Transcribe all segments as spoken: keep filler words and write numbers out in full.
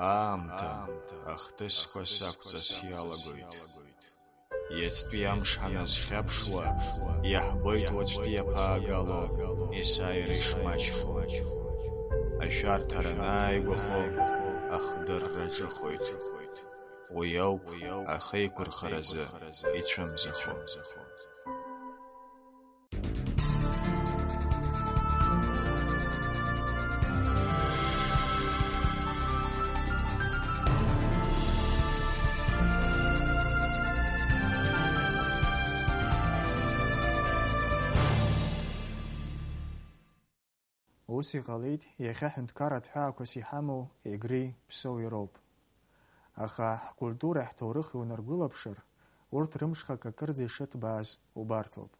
Аамҭа ахҭысқәа сақәҵас иалагоит. Иацтәи амш ҳаназхьаԥшуа, иаҳбоит уаҵәтәи аԥаагало есааира ишмаҷхо. Ашәарҭара анааигәахо, ахдырра ҿыхоит. Уи ауп ахеиқәырхаразы ицәымзахо. Ус иҟалеит, иахьа ҳәынҭқарратә ҳәаақәас иҳамоу Егри Ԥсоу ироуп. Аха ҳкультуреи ҳҭоурыхи унаргәылаԥшыр, урҭ рымшхак акырӡа ишыҭбааз убарҭоуп.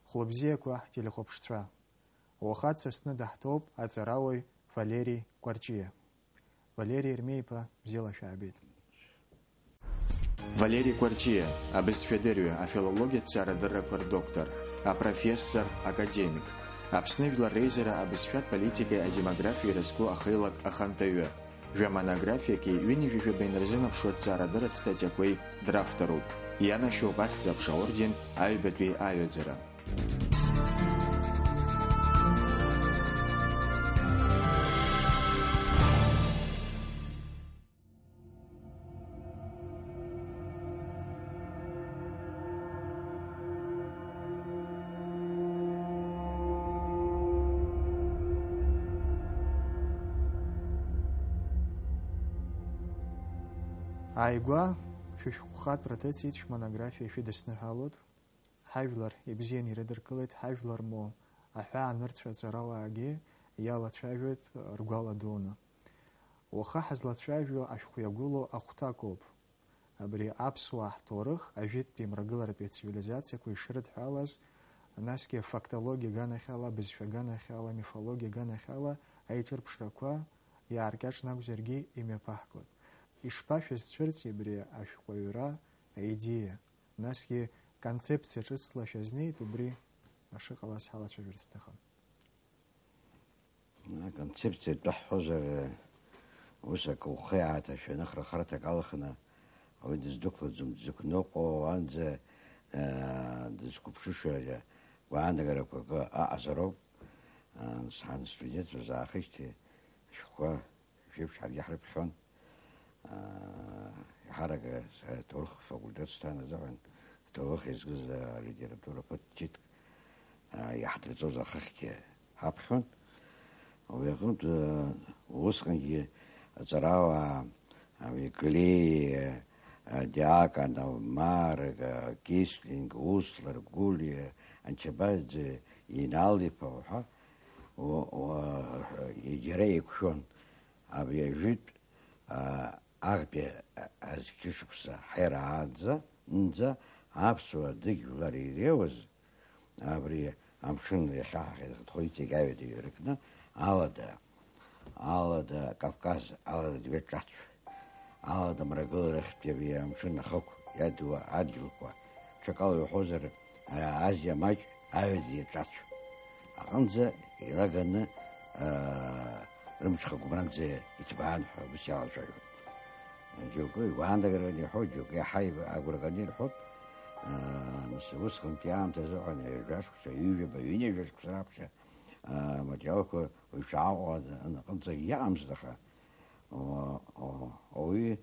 Хәлыбзиақәа ҳтелехәаԥшцәа. Уаха дсасны даҳҭоуп аҵарауаҩ Валери Кәарҷиа. Валери Ермеи-иԥа, бзиала шәаабеит. Валери Кәарҷиа, абызшәадырҩы, афилологиатә ҭҵаарадыррақәа рдоктор, апрофессор, академик. Аԥсны жәлар реизара абызшәатә политикеи адемографиеи рызку ахеилак ахантәаҩы. Жәа монографиаки ҩынҩажәи жәаба инарзынаԥшуа ҭҵаарадырратә статиақәеи дравторуп. Ианашьоуп Ахьӡ-аԥша аорден аҩбатәи аҩаӡара. Ааигәа шәышәҟәхатәра ҭыҵит, шәмонографиа шәыдысныҳәалоит. Ҳажәлар ибзианы ирыдыркылеит, ҳажәлар моу аҳәаанырцә аҵарауаагьы иалацәажәоит ргәала дуны. Уаха ҳазлацәажәо ашәҟәы иагәылоу ахәҭакоуп. Абри аԥсуаа ҳҭоурых, ажәытәтәи мрагыларатәи ацивилизациақәа ишрыдҳәалаз, насгьы афактологиа аганахьала, абызшәа аганахьала, амифологиа аганахьала аиҿырԥшрақәа иааркьаҿны акәзаргьы имҩаԥаҳгоит. Ишԥашәызцәырҵи абри ашәҟәыҩҩра аидеиа? Насгьы концепциа ҿыцла шәазнеит, убри шыҟалаз ҳалацәажәарц сҭахын. Аконцепциа тәы ҳҳәозар, ус акы ухы иааҭашәаны храхарҭак алхны, ауаҩы дыздәықәлаӡом, дзықәныҟәо анӡа, аа, дызқәыԥшышо гәаанагарақәа акы аҟазароуп. Ан-, сан студентцәа заахижьҭеи ашәҟәқәа жәиԥшь ҳаргьы ҳрыԥхьон. Аа, еиҳарак аҭоурых факультет сҭан азыҳәан, аҭоурых иазкыз алитература ԥыҭ ҷыдк, аа, иаҳдырҵоз ахыхьгьы ҳаԥхьон. Уи аҟынтә, аа, усҟангьы аҵарауаа, аа, Клеи, аа, Диаконов, Марга, Кислинг, Услар, Гулиа, Анчабаӡе, Инал-иԥа уҳәа, у-, у-, егьара еиқәшәон. Абри ажәытә, аа, аӷбеи азқьышықәса ҳаираанӡа, нӡа аԥсуа дыгьжәлар иреиуаз, абри амшын иахьаҳахьаз хҭхәа иҵегь аҩада иҩаркны, алада, алада Кавказ, алада Дҩаҿаҭшә, алада мрагыларахьтәи абри амшын ахықә иадуа адгьылқәа, ҽакала иуҳәозар, ара Азиа маҷ аҩада иаҿацә аҟынӡа илаганы, аа, рымҽхак убранӡа иҭбаан ҳәа ус иалацәажәон. Џьоукы игәаанагараны ирҳәоит, џьоукы иаҳа игәра ганы ирҳәоит. Аа, нас усҟантәи аамҭазыҳәан ҩажәа шықәса, ҩажәаба, ҩынҩажәа шықәса раԥхьа, аа, аматериалқәа уаҩ шааҟоу аҟынӡагьы иаҟамызт, аха, о-, о-, ауаҩы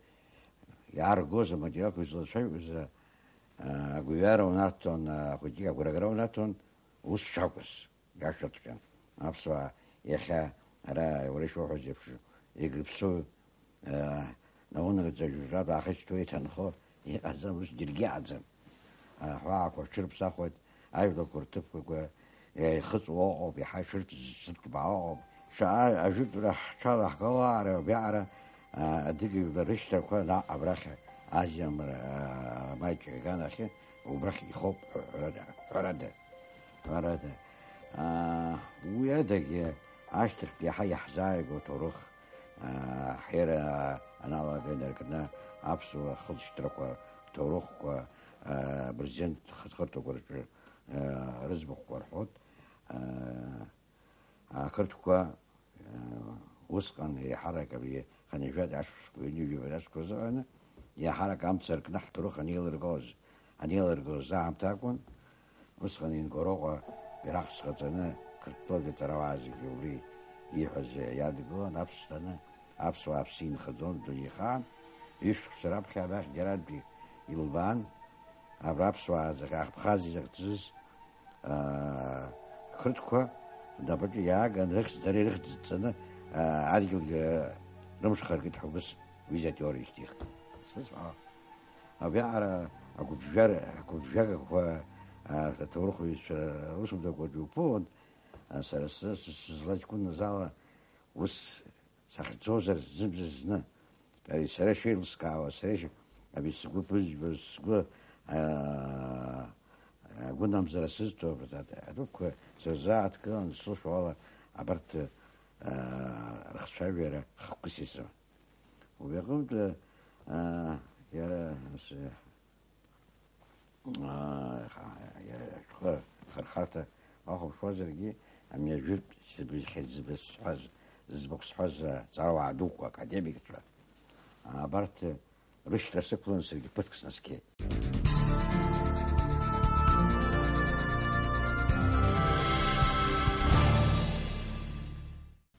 иааргоз аматериалқәа излацәажәоз, аа, агәҩара унаҭон, ахәыҷы агәрагара унаҭон, ус шакәыз. Иашаҵәҟьан, аԥсуаа иахьа ара уара ишуҳәаз еиԥш, Егрыԥсоу, аа, наунагӡа жәаҩа аахышьҭуа иҭанхо иҟаӡам, ус џьаргьы иҟаӡам. Аҳәаақәа рҽырԥсахуеит, ажәлақәа рҭыԥқәа еихыҵуа ыҟоуп, иаҳа ишырҭбаау ыҟоуп. Ша-, ажәытәра ҳҽалаҳгало аара убриаҟара, аа, адыгажәлар рышьҭақәа наҟ абрахь Азиа мра-, аа, маҷ аганахьы убрахь ихоуп ҳәа-, ҳәарада, ҳәарада. Ҳәарада. Аа, уи адагьы, ашьҭахьтә иаҳа иаҳзааигәоу аҭоурых, аа, ҳера аналага инаркны аԥсуа хылҵшьҭрақәа, рҭоурыхқәа, аа, абырзент хыҵхырҭақәа рҿы, аа, рыӡбахәқәа рҳәоит. Аа, ақырҭқәа, аа, Усҟан еиҳарак абри хынҩажәатәи ашықәсқәа, ҩынҩажәи жәаба ашықәсқәа рзыҳәан еиҳарак амца аркны ҳҭоурых анеилыргоз, анеилыргоз аамҭа акәын. Усҟан Ингороҟа бираҟ сҟаҵаны, Қырҭтәылатәи аҭарауаа зегьы убри ииҳәаз иадгылан, аԥсҭаны, аԥсуаа аԥсы инхаӡон дунеихаан, ҩышықәса раԥхьа абахь џьарантәи илбаан, абра аԥсуаа зегьы, Абхазиа захьӡыз, аа, ақырҭқәа рнапаҿы иааган, рыхьӡ, дара ирыхьӡ ҵаны, аа, адгьылгьы рымҽхаркит ҳәа убыс ҩыза атеориа ишьҭихит. Сызҳәа, абриаҟара агәыԥжәара, агәыԥжәагақәа, аа, аҭоурыхҩҩцәа русумҭақәа иуԥылон, аа, сара сзы, сызлаҷкәыназ ала, ус сахьӡозар зынӡа зны, ари сара шеилыскаауа, сара ишь-, абри сгәы ԥызжәоз, сгәы, аа, агәынамӡара сызҭо, аҭыԥқәа сырзааҭгылан, сылшо ала, абарҭ, аа, рыхцәажәара хықәкыс исыман. Убри аҟынтә, аа, иара, ас-, Аа, иара ашәҟәы ахырхарҭа уахәаԥшуазаргьы, амҩа жәытә зыб-, зыбызҳәаз, зыӡбахә сҳәаз, аҵарауаа дуқәа, академикцәа, абарҭ рышьҭра сықәланы саргьы ԥыҭк снаскьеит.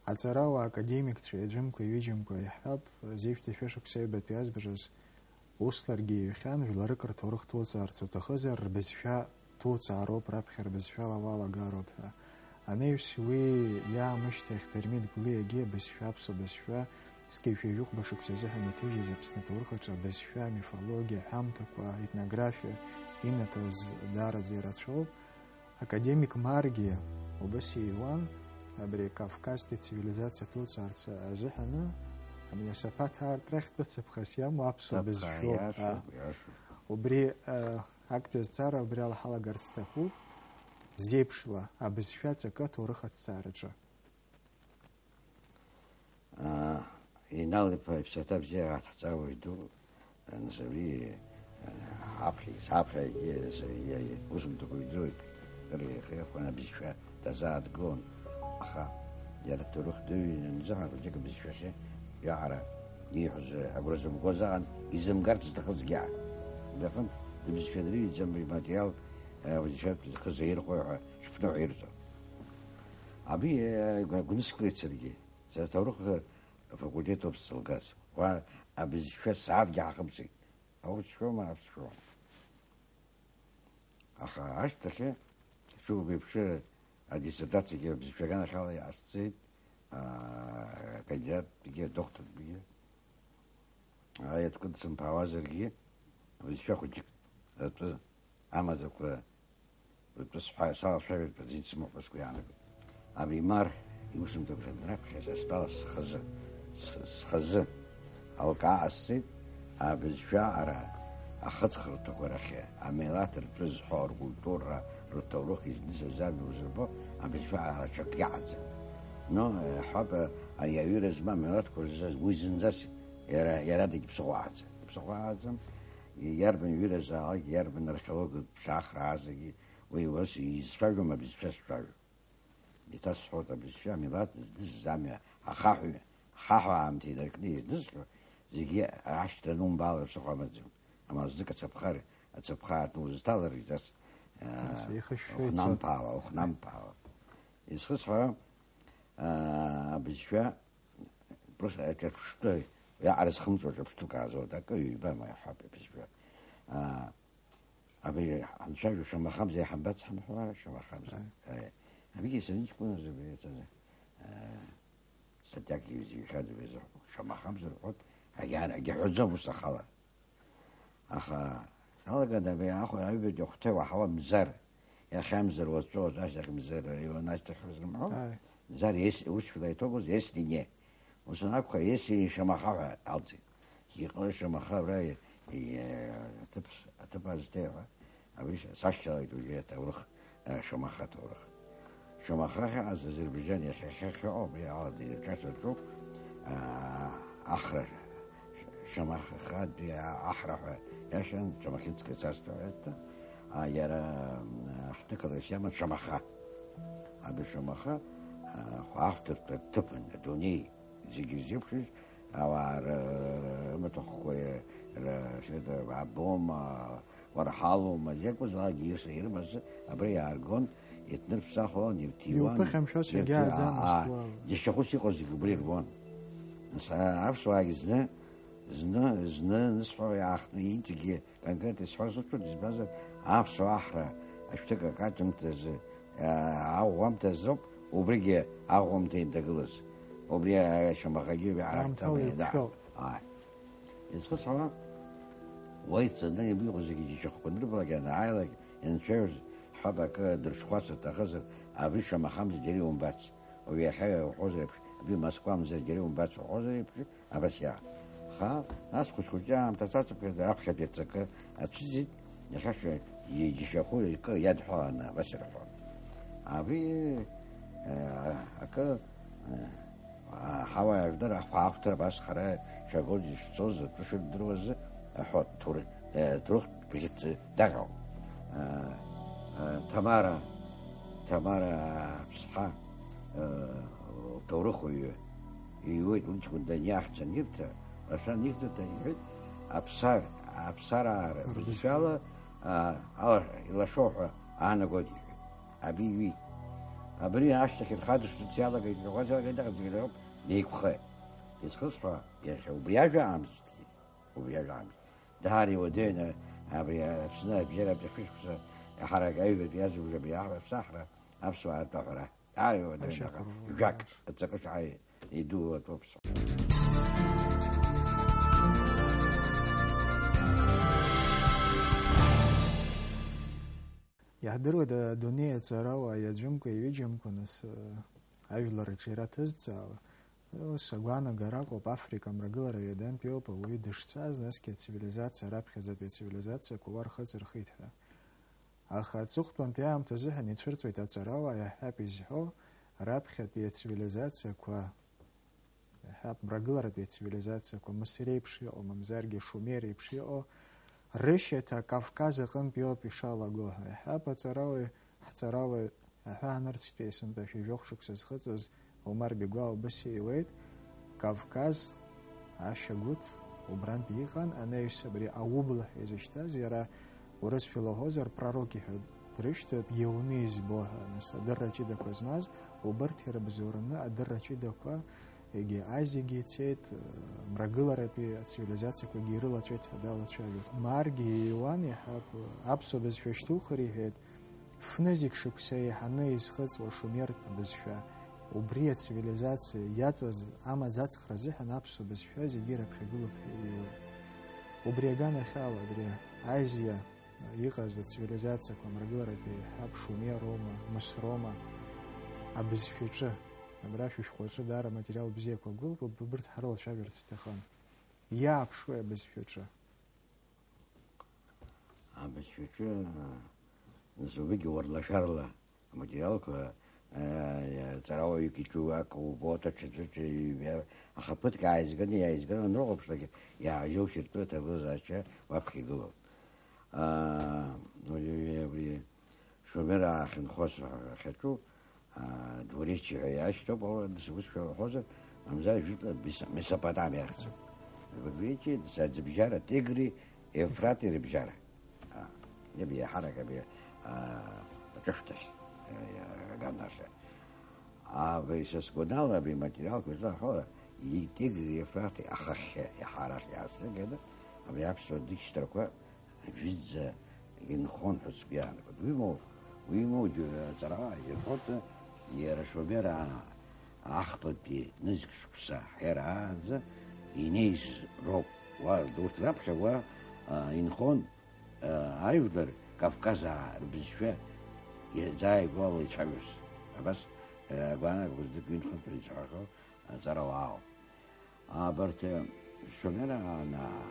Аҵарауаа академикцәа, аӡәымкәа-ҩыџьамкәа иаҳҳәап, зеижәтәи шәышықәса аҩбатәи азбжаз, ус ларгьы иҩхьан, жәларык рҭоурых ҭуҵаарц уҭахызар, рбызшәа ҭуҵаароуп, раԥхьа рбызшәала уалагароуп ҳәа. Анаҩс уи иаамышьҭахь Дырмит Гәлиагьы абызшәа, аԥсуа бызшәа, зқьи жәшәи жәохәба шықәса азыҳәан иҭыжьыз Аԥсны аҭоурых аҿы абызшәа, амифологиа, аҳәамҭақәа, аетнографиа инаҭоз даараӡа ирацәоуп. Академик Маргиа убас иҩуан, абри Кавказтәи ацивилизациа ҭуҵаарц азыҳәаны, абри асаԥаҭ аартра ахьтәы цаԥхас иамоу аԥсуа Цаԥха, бызшәоуп, иашоуп, а. Иашоуп. Убри, а, актәи азҵаара убри ала ҳалагарц сҭахуп, зеиԥшла абызшәа аҵакы аҭоурых аҭҵаараҿы. Аа, Инал-иԥа иԥсаҭа бзиа аҭҳҵаауаҩ ду, нас абри, аа, аԥхьа, саԥхьа егьи, нас егьи, егьи, усумҭақәа иӡуеит, кыр ихеихон абызшәа дазааҭгылон, аха иара ҭоурых дыҩны анзыҳәа, хәыҷык абызшәахьы иаҟара ииҳәоз агәра зымгоз аҟан, изымгарц зҭахызгьы аан. Убри аҟынтә, дыбызшәа дырҩаӡам, иматериал, аа, абызшәа зхы заирхәои ҳәа шԥныҳәа ирҳәо. Абри, э, гәы-, гәныскылеит саргьы. Сара аҭоурых афакультет ауп сзылгаз. Уа абызшәа сааҭгьы ҳахымҵит. Аурыс шәоума, аԥс шәоума? Аха ашьҭахьы, шәыгәыԥшыра, адиссертациагьы абызшәа аганахьала иҟасҵеит, аа, акандидаттәгьы, адоктортәгьы. Аиаткәын дсымԥаауазаргьы, абызшәа хәыҷык атәы амаӡақәа ртәы сҳәа-, салацәажәартә азин сымоуп ҳәа сгәы иаанагоит. Абри Мар иусумҭақәа санраԥхьа са стәала схазы, с-, схазы алкаа ҟасҵеит, абызшәа ара ахыҵхырҭақәа рахьы, амилаҭ ртәы зҳәо, ркультура, рҭоурых изнысыз амҩа узырбо, абызшәа ара ҽакгьы аҟаӡам. Но, э, ҳәап, э, ари аҩыра змам милаҭқәа рзы уи зынӡас иара, иара дагьыԥсыхәа аҟаӡам. Иԥсыхәа аҟаӡам, иарбан ҩыразаалак, иарбан археологтә ԥшаахраазагьы, уи ус изцәажәом, абызшәа сцәажәо. Еиҭасҳәоит, абызшәа амилаҭ здызыз амҩа ахаҳә, ахаҳә аамҭа инаркны изнысхьоу зегьы ашьҭра анумбаалар ԥсыхәа амаӡам. Амалӡык ацаԥхар, ацаԥха аартны узҭалар, еиҭас, аа, Нас еихышәшәа ицоит. Ухнамԥаауа, ухнамԥаауа. Изхысҳәаау, аа, абызшәа просто аҿырԥштәы, иаҟара зхымҵуа ҿырԥштәык аазоуит, акы ҩба ма иаҳҳәап абызшәа. Аа, Абри ҳанцәажәо шамахамзар иҳамбац ҳамҳәар, шамахамзар. Ааи. Ааи. Абригьы сара иҷкәыназ абри еиҭаз, аа, статиак изҩхьада убри азы шамахамзар ҳәоит, агьа-, агьаҳәаӡом ус ахала. Аха салаган абри ахә-, аҩбатәи ахәҭа уаҳауа Мзар, иахьа Мзар уаҵәы, уаҵәы ашьҭахь Мзар, Мзар иуан ашьҭахь узрымҳәо. Ааи. Мзар ес-, усшәала иҭогоз Еслине. Ус анакәха, Еслине шамаха ҳәа алҵит. Иҟалеит шамаха абра и-, и-, аҭыԥ, аҭыԥ азҭеи ҳәа, абри са-, сашьҭалеит уажәы аҭоурых, э, шамаха аҭоурых. Шамаха ахьыҟаз Азербайџан иахьа ахьыҟоу, абри ала дирҿацәа рҿоуп, а, Ахра, Ш-, Шамахатәи а-, Ахра ҳәа иашан, Шамахинское царство ҳәа иҭәын. А, иара, м, ҳҭыԥ ала ишиаман Шамаха. Абри Шамаха, а, ахәаахәҭыртә аҭыԥын, адунеи Зегьы ирзеиԥшыз ауаа ры-, рымаҭәахәқәа, ры-, ры-, абома, уарҳалома, закәызаалакгьы ирс-, ирымаз абра иааргон, иҭнырԥсахуан, ирҭиуан, Иуԥыхьамшәо ирҭи-, сагьааӡамызт аа, уа. Џьашьахәыс иҟаз зегьы убра ирбон. Нас, а, аԥсуаагьы зны, зны, зны, нысҳәо иаахтны иҵегьы конкретно исҳәар сылшоит, избанзар, аԥсуа аҳра ашәҭыка акаҷымҭазы, аа, аӷәӷәамҭазоуп, убригьы аӷәӷәамҭа индагылаз. Убри ашьамаҟагьы Аамҭала иарҭама, да. Иқәшәоуп. Ааи. Изхысҳәаауа, уа ицаны иҟоу зегьы џьашьахәқәа анырбалак, ианааилак, ианцәажәоз, ҳәап акы дырҽхәацыр рҭахызар, абри шамахамзар џьара иумбац. Уи иахьа иуҳәозар еиԥш, абри Москвамзар џьара иумбац уҳәозар еиԥш, абас иаан. Аха, нас хәыҷ-хәыҷы аамҭа сацыԥхьаӡа, раԥхьатәи аҵакы ацәыӡит, иахьа ш-, иџьашьахәы акы иадҳәаланы, абас ирҳәон. Абри, э, акы, э, аҳауа иажәлар ахәаахәҭра абас хара ишагоз, ишцоз, атәы шырдыруаз аҳәон, ҭоур-, э, ҭоурыхтә бӷьыц даҟьон. Э, э, Ҭамара, Ҭамара Аԥсҳа, э, лҭоурыхуаҩы, иҩуеит лыҷкәын даниахьӡ анирҭа, лашәа анихьӡырҭа иҳәеит, аԥсар, аԥсараа рбызшәала, а, ала илашоу ҳәа аанагоит иҳәеит. Абри иҩит. Абри ашьҭахь ирхадыршҭырц иалагеит, ирӷәӷәарц иалагеит, аха зегь роуп, неиқәхеит. Изхысҳәа, иахьа убри ажәа аамсҭгьы, убри ажәа аамсҭ. Даара иуадаҩны абри Аԥсны абжьаратәи ашәышықәса ҳарак аҩбатәи азыбжа абри аԥсахра аԥсуаа ртәы аҳәара. Ааи, уадаҩ Ашьа наҟ-, хәырбӷәӷәа. Жәак аҵакы шаҟа идуу атәы аԥсуа. Иаҳдыруеит, адунеи аҵарауаа иаӡәымкәа, иҩыџьамкәа, нас, э, ажәлар рҿиара ҭызҵаауа. Ус агәаанагара ыҟоуп, Африка мрагылара ҩадантәи ауп ауаҩы дышцаз, насгьы ацивилизациа, раԥхьаӡатәи ацивилизациақәа уа рхы ҵырхит ҳәа. Аха аҵыхәтәантәи аамҭазыҳәан ицәырҵуеит аҵарауаа, иаҳҳәап, изҳәо, раԥхьатәи ацивилизациақәа, иаҳҳәап, мрагыларатәи ацивилизациақәа, Мысыр еиԥш иҟоу, мамзаргьы Шумер еиԥш иҟоу, рышьаҭа Кавказ аҟынтәи ауп ишалаго ҳәа. Иаҳҳәап, аҵарауаҩ, ҳҵарауаҩ, аҳәаанырцәтәи есынтәи ашәи жәохә шықәса зхыҵыз Омар Бигәаа убыс ииуеит, Кавказ ашьагәыҭ убрантә иҟан, анаҩс абри аублаҳәа изышьҭаз, иара урысшәала уҳәозар, пророки ҳәа дрышьҭоуп, иауны избо ҳәа, нас, адырра ҷыдақәа змаз, убырҭ ирыбзоураны адырра ҷыдақәа, егьи Азиагьы ицеит, мрагыларатәи ацивилизациақәагьы ирылаҵәеит ҳәа далацәажәоит. Маргьы ииуан, иаҳҳәап, аԥсуа бызшәа шьҭухыр иҳәеит, Фнызқь шықәса еиҳаны изхыҵуа шумертә бызшәа, убри ацивилизациа иаҵаз амаӡаҵхра азыҳәан аԥсуа бызшәа зегьы ираԥхьагылоуп ҳәа ииуеит. Убри аганахьала, абри Азиа иҟаз ацивилизациақәа мрагыларатәи ҳәа Шумероума, Мысроума абызшәаҿы, абра шәышәҟәаҿы даара аматериал бзиақәа гәылкуп, убырҭ ҳрылацәажәарц сҭахын. Иааԥшуеи абызшәаҿы? Абызшәаҿы, а, нас убригьы уарлашәарла аматериалқәа, а, ҵарауаҩык иҿы акы убоит, аҽаӡәы ҩба, аха ԥыҭк ааизганы, иааизганы уанрыхәаԥшлак, иааџьоушьартә аҭагылазаашьа уаԥхьа игылоуп. А, уи, уи, абри Шумер аахьынхоз ахьаҿу, аа, Двуречи ҳәа иашьҭоуп, ала, нас, усшәа уҳәозар, мамзар, жәытәла Месо-, Месопотамиа ахьӡуп. Двуречи, нас, аӡыбжьара Тигри, Евфрати рыбжьара. Аа, иаб иаҳарак абри, аа, аҿышәҭахь, аа, аганахьа. Абри са сгәанала, абри аматериалқәа злаҳәо, и-, Тигри, Евфрати ахахьы, иаҳа арахь иаазгаганы, абри аԥсуа дышьҭрақәа Жәӡа инхон ҳәа сгәы иаанагоит. Уимоу, уимоу, џьу-, ҵарауаа ирҳәоит, иара Шумер аа-, ахԥатәи нызқь шықәса ҳәа раанӡа инеиз роуп. Уа, урҭ раԥхьа уа, а, инхон, а, ажәлар Кавказаа рбызшәа иазааигәоу ала ицәажәоз. Абас, а, агәаанагақәа знык ҩынтә-хынтә изҳәахьоу аҵарауаауп. Абарҭ, э, Шумер ана-,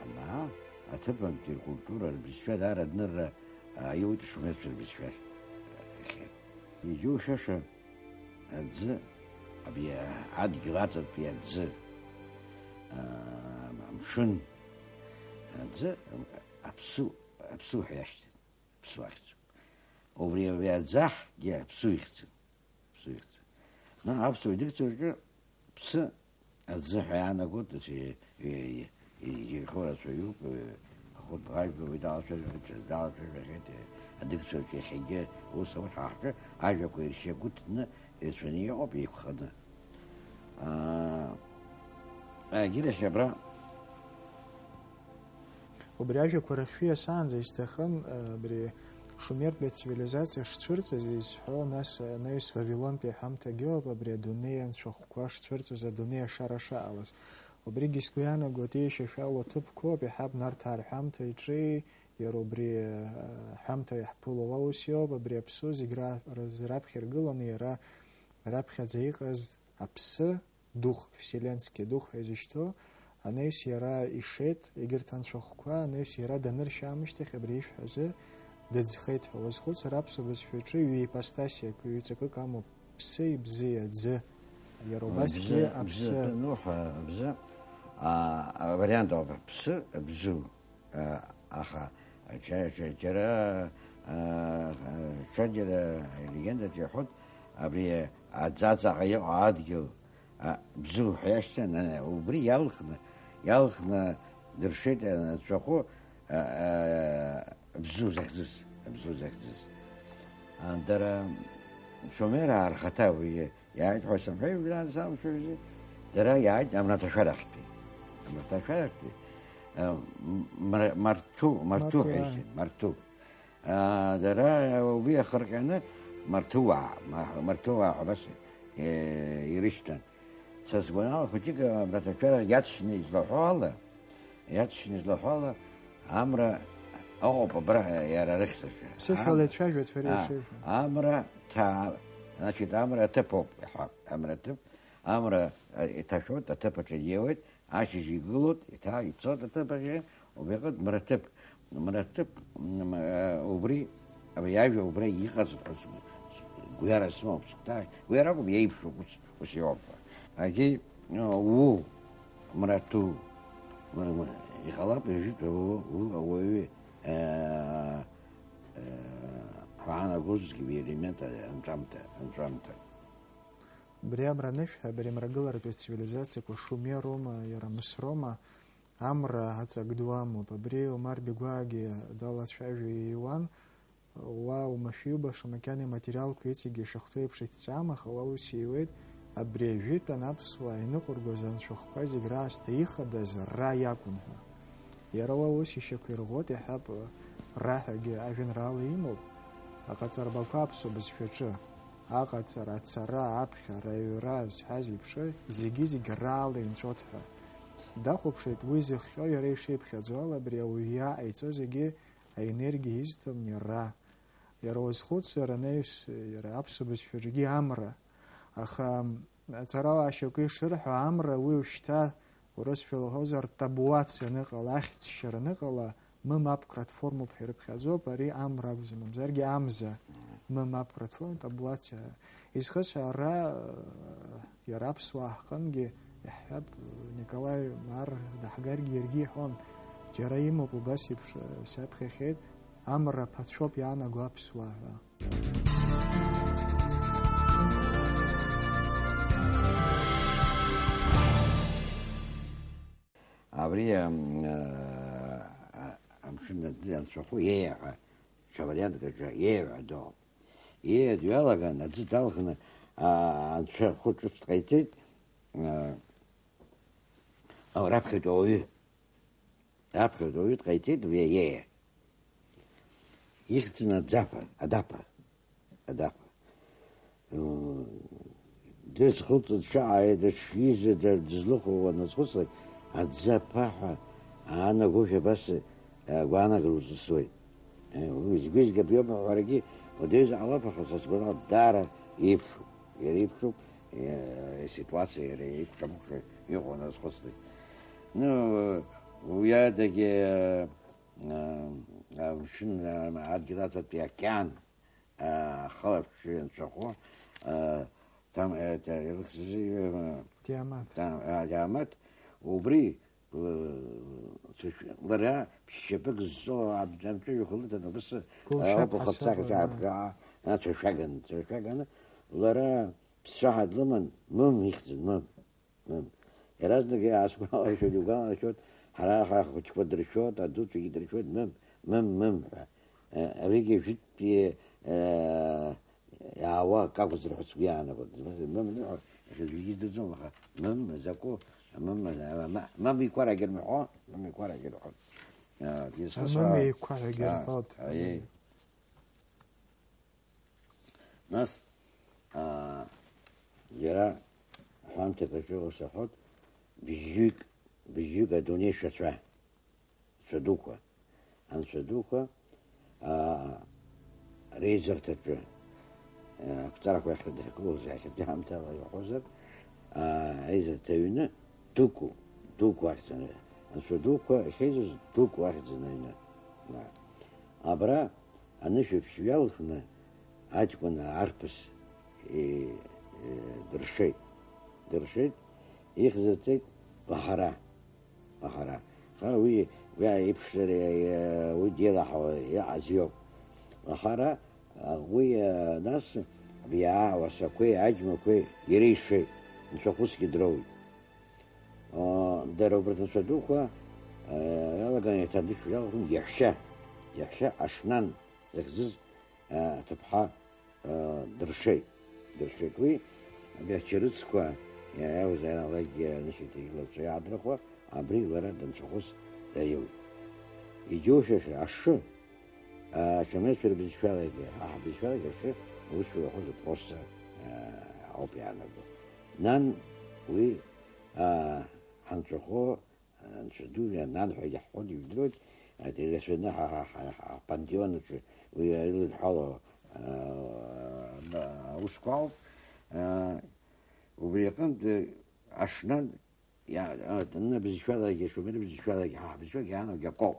ана-, аҭыԥантәи ркультура, рбызшәа даара адырра, а, иуит ашумерцәа рбызшәа ахьы. Иџьоушьаша аӡы, абри адгьыл аҵатәи аӡы, а, амшын аӡы, аԥсу, аԥсу ҳәа иашьҭан, аԥсу ахьӡуп. Убри, абри аӡаҳгьы аԥсу ихьӡын. Ԥсу ихьӡын. Ма аԥсуа идикциаҿы ԥсы Аӡы ҳәа иаанагоит, ус и-, и-, и-, иӷьӷьо рацәаҩуп, э, ахәыҭбӷажәба уи далацәажәахьеит, далацәажәахьеит, э, адәыгцәа рҿы иахьагьы ус ауеит, ҳа ҳҿы ажәақәа иршьагәыҭны ирацәаны иҟоуп еиқәханы. Аа, егьирахь абра Убри ажәақәа рахь шәиасаанӡа исҭахым, абри шумертәи ацивилизациа шцәырҵыз изҳәо, нас анаҩс Вавилонтәи аҳәамҭагьы ыҟоуп, абри адунеи анцәахәқәа шцәырҵыз, адунеи ашара шаалаз. Убригьы сгәы иаанагоит, еишьашәало ҭыԥқәоуп, иаҳа Нарҭаа рҳәамҭа иҿы, иара убри, аҳәамҭа иаҳԥыло уа ус иоуп, абри аԥсуа зегь ра-, раз-, раԥхьа иргыланы иара раԥхьаӡа иҟаз аԥсы, дух, вселенский дух ҳәа изышьҭоу, анаҩс иара ишеит, егьырҭ анцәахәқәа, анаҩс иара даныршьа аамышьҭахь абри ишәҳәазы дыӡхеит ҳәа уазхәыцыр, аԥсуа бызшәаҿы ҩ-ипостасиак, ҩ-ҵакык амоуп, ԥсы, ибзиа, ӡы. Иара убасгьы Бзы, аԥсы. Бзы атәы, ну, ҳәа, бзы, а, авариант ауп, ԥсы, бзу. А, аха, џьа-, џьа-, џьара, а, ҽаџьара алегендаҿ иаҳәоит, абри аӡаҵаҟа иҟоу адгьыл, а, бзу ҳәа иашьҭан, а, убри иалхны, иалхны дыршеит анцәахәы, а, а, бзу захьӡыз, бзу захьӡыз. А, дара Шумераа рхаҭа уи иааит ҳәа сымҳәеи, уажәраанӡа самшәаҩзи, дара иааит амраҭашәарахьтәи. Амраҭашәарахьтәи, а, м-, мра-, марҭу, марҭу Марҭу, ҳәа аа. Ишьҭан, марҭу. А, дара уи ахырҟьаны марҭуаа, ма-, марҭуаа ҳәа абас, э, ирышьҭан. Са сгәанала, хәыҷык амраҭашәара иаҵшьны излаҳәо ала, иаҵшьны излаҳәо ала, амра ыҟоуп абра иара арыхьӡаҿы. Ԥсышәала Ам-, ицәажәоит шәара а, ишеиҳәо. Амра ҭа-, значит, амра аҭыԥ ауп, иҳәап, амра аҭыԥ, амра, а, иҭашәоит, аҭыԥ аҿы ииуеит, ашьыжь игылоит, иҭа-, ицоит аҭыԥ аҿы, убри аҟынтә мраҭыԥ, мраҭыԥ, м, а, убри, абри ажәа убра иҟаҵатәхоз, гәҩара сымоуп, сыхәҭаахь, гәҩара акәым, иеиԥшуп, ус, ус иоуп ҳәа. Агьи, а, у, мраҭу, м, м, иҟалап, ижәытә у, у, ауаҩы, а, а, ҳәа аанагозгьы уи елемент анҵәамҭа, анҵәамҭа. Убри амра анышә, абри амрагыларатәи ацивилизациақәа Шумероума, иара Мысроума, амра аҵак ду амоуп. Абри Омар Беглаагьы далацәажәо ииуан, уа умашәа иубаша макьана иматериалқәа иҵегьы ишахәҭоу еиԥш иҭҵаам, аха уа ус ииуеит, абри ажәытәан аԥсуаа иныҟәыргоз анцәахәқәа зегь раасҭа ихадаз ра иакәын ҳәа. Иара уа ус ишьақәа ирӷәӷәоит, иаҳҳәап, ра ҳәагьы ажәеинраала имоуп, аҟаҵарбақәа аԥсуа бызшәаҿы. Аҟаҵара, ацара, аԥхьара, аҩра зҳәаз еиԥш, зегьы-зегь раала инҵәот ҳәа. Дахәаԥшит уи зыхҟьо иара ишиԥхьаӡо ала, абри ауаҩы иааҟаиҵо зегьы аенергиа изҭо ра. Иара уазхәыцзар анаҩс, иара аԥсуа бызшәаҿгьы амра. Аха ацарауаа шьоукы ишырҳәо, амра уи ушьҭа урысшәала уҳәозар, табуациа аныҟала, ахьӡшьара аныҟала, м-мап кратформоуп ҳәа ирыԥхьаӡоуп, ари амра акәӡам, мамзаргьы амза, м-мап кратформа, табуациа. Изхысҳәаара, иара аԥсуаа ҳҟынгьы иаҳҳәап, Николаи Мар даҳгаргьы иаргьы иҳәон, џьара имоуп убас еиԥш, саԥхьахьеит, амра ԥацәоуп иаанаго аԥсуаа ҳәа. Абри, ам, а, а, амшын аӡы анцәахәы еиаҳа, ҽа вариантк аҿы еиаҳа доуп. Еиаҳа дҩалаган, аӡы далхны, а, анцәахәы ҿыц ҟаиҵеит, а, а, раԥхьатәи ауаҩы. Раԥхьатәи ауаҩы дҟаиҵеит, уи еиаҳа. Ихьӡын Аӡаԥа, Адаԥа, Адаԥа. Дызхылҵыз ҽааи дышиза дызлыхәауа назхәыцлак, аӡы аԥаҳәа аанагошәа абас, агәаанагара узысуеит. Уи згәы изгап иоуп аҳәарагьы уадаҩызаалап, аха са сгәанала даара еиԥшуп. Иара иԥшуп, ситуациа иара еиқәҿамыхәша иҟоу назхәыцлак. Ну, уи адагьы, амшын, адгьыл аҵатәи океан, ахылаԥшҩы анцәахәы, там, это, илыхьӡузеи, Тиамат. Там, а, Тиамат, убри, э, цәышә-, лара ԥшьшьапык зҵоу аб-, амҵәыжәҩақәа лыҭан, убыс, Гәылшьап ауп, ҳасабала, ацәажәаганы, ацәажәаганы, лара ԥсцәаҳа длыман, Мым ихьӡын, Мым. Мм. Иаразнак иаасгәалашәоит, игәалашәоит, ҳара ҳахәыҷқәа дыршәоит, адуцәагьы дыршәоит, мым, мым, мым ҳәа. Э, абригьы жәытәтәи, э, иаауа акы акәзар ҳәа сгәы иаанагоит. Мым, мым ҳәа, иахьа аӡәгьы издырӡом, аха мым, закәу, мым, ма-, мам иқәарагьы рмҳәо, мам иқәарагьы рҳәон. Э, дизхысуа-, Амам еиқәарагьы а, рҳәоит. Аиеи. Нас, аа, иара аҳәамҭак аҿы ус аҳәоит, бжьҩык, бжьҩык адунеи шацәа, анцәа дуқәа, анцәа дуқәа, аа, реизарҭаҿы, аа, ақәҵарақәа иахьадыргылоз иахьатәи аамҭала иуҳәозар, аа, аизарҭа аҩны Дуку, Дуку ахьӡын, анцәа дуқәа ахьеизоз Дуку ахьӡын аҩны. Абра Анышә еиԥш иҩалхны аҷкәын арԥыс, е, е, дыршеит. Дыршеит, ихьӡырҵеит Лаҳара. Лаҳара. Аха уи, уи аиԥшзар, е, уи деилаҳауа иҟаз иоуп. Лаҳара, а, уи, а, нас абри ауасақәеи аџьмақәеи иара ишеит, нцәахәысгьы дроуит. О, дара убарҭ анцәа дуқәа, э, иалаган еиҭа адәы шәҩалхын, иаҳәшьа, иаҳәшьа Ашнан захьӡыз, э, аҭыԥҳа, э, дыршеит. Дыршеит уи, абри ачарыцқәа, иа-, иаузааит, алакьгьы анышәынҭра илаҵәа иаадырхуа, абри лара данцәахәыс даиуит. Иџьоушьаша ашы, ашамеицәа рбызшәалагьы, ҳа ҳбызшәалагьы ашы, аус иуахәыз апроса, э, ауп иаанаго. Нан уи Аа, ҳанцәахәы, анцәа ду, нан ҳәа иаҳҳәон, ижәдыруеит, атериасҩны ҳа, ҳа, ҳа, ҳа, ҳпантеон аҿы уи илыдҳәалоу, аа, аусқәа ауп. Аа, убри аҟынтә, ашнан, иа-, а, аны бызшәалагьы, шумер бызшәалагьы, ҳа ҳбызшәагьы иаанагоу акоуп.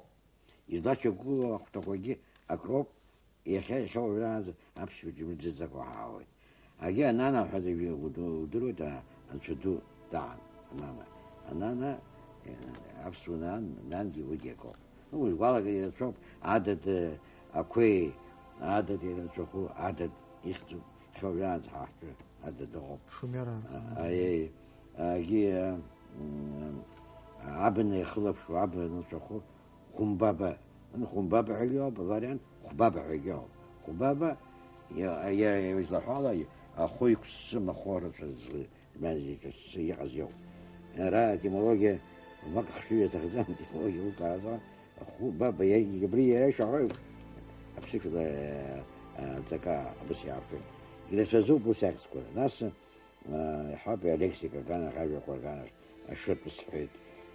Излацәагылоу ахәҭақәагьы акроуп, иахьа, иахьа уажәраанӡа аԥсшәа џьмырӡыӡакәа ҳаауеит. Агьи Анана ҳәа зегьы уду-, удыруеит, а, анцәа ду даан, Анана. Анана, э, аԥсуа нан, нангьы уигьы акоуп. Ну, угәалагара ирацәоуп, Адад, э, Ақәеи, Адад ирацәахәы, Адад ихьӡуп, иахьа уажәраанӡа ҳа ҳҿы Адад ыҟоуп. Шумера. А, аиеи, агьи, э, м, абна ихылаԥшуа, абна анцәахәы, Хәымбаба. Хәымбаба ҳәагьы ауп, авариант, Хәбаба ҳәагьы ауп. Хәбаба, иа-, иа-, иа-, излаҳәала, ахәы иқәссы, махәы рацәа змаз иҿыццы иҟаз иоуп. Ара аетимологиа, мак ахшыҩ иаҭахӡам, аетимологиа лкаазар, ахәы, баба, иа-, абри иара ишаҳәо еиԥш, аԥсышәала, а, аҵака абас иаарфеит. Ирацәаӡоуп ус ахьӡқәа. Нас, Иҳәап, алексика аганахь, ажәақәа аганахь, ашык сҳәеит,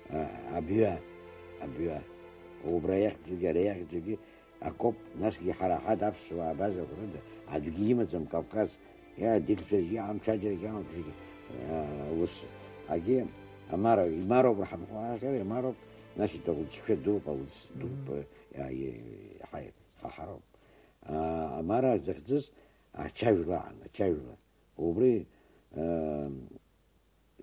а, абҩа, абҩа. Убра иахьӡугьы, ара иахьӡугьы акоуп, насгьы ҳара ҳада аԥсуаа абазақәа рыда аӡәгьы имаӡам Кавказ, иа, дигцәа, иа, амҽаџьарагь амаӡагь, а, ус. Агьи, амара, имароуп рҳанхәа ахьыр, имароуп, нас иҭахәыцшәа дууп, алыҵ дууп, Мгм. иа, иа, ҳаи, ҳаҳароуп. А, амара захьӡыз ачаҩлаан, ачаҩла. Убри, э,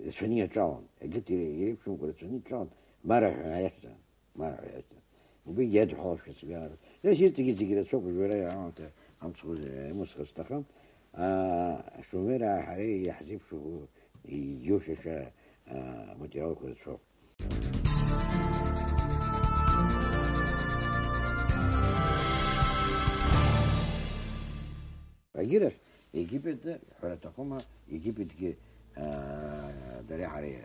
рацәаны иаҿалон, егьырҭ иреиԥшымкәа рацәаны иаҿалон, Мара ҳәа иашьҭан, Мара ҳәа иашьҭан. Убригьы иадҳәалашәа сгәы иаанагоит. Нас ирҭегьы зегьы рацәоуп, уажәы иара аамҭа амцхә имысхыз сҭахым. Аа, Шумераа ҳареи иаҳзеиԥшу иџьоушьаша, аа, аматериалқәа рацәоуп. Агьырахь, Египет, ҳәара аҭахума, Египетгьы, аа, дареи ҳареи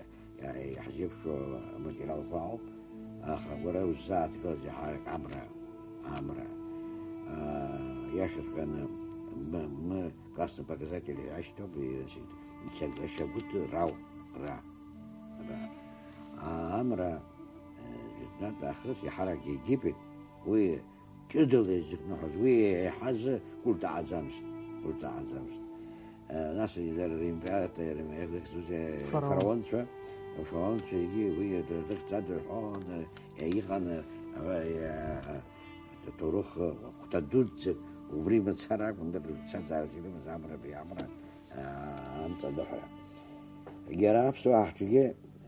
иа-, иаҳзеиԥшу аматериалқәа ауп, аха уара уззааҭгылаз иаҳарак амра, амра. Аа, иашаҵәҟьаны, м-, м-, классный показатель ҳәа ашьҭоуп, и-, ишьагәыҭ рау, ра, ра. Аа, амра, э, жәытәнатә аахыс иаҳарак Египет, уи ҷыдала изықәныҳәоз, уи еиҳаз культ аҟаӡамызт, культ аҟаӡамызт. Э, нас дара римператор, рим-, рыхьӡузеи, Фараон. Фараонцәа, афараонцәа егьи уи рыхьӡ адырҳәаланы иҟан, э, э, аҭоурых хәҭа дуӡӡак, убри мацара акәын, дара рыԥсҭазааразы ирымаз амра, абри амра, э, амҵаныҳәара. Егьи ара аԥсуаа ҳҿгьы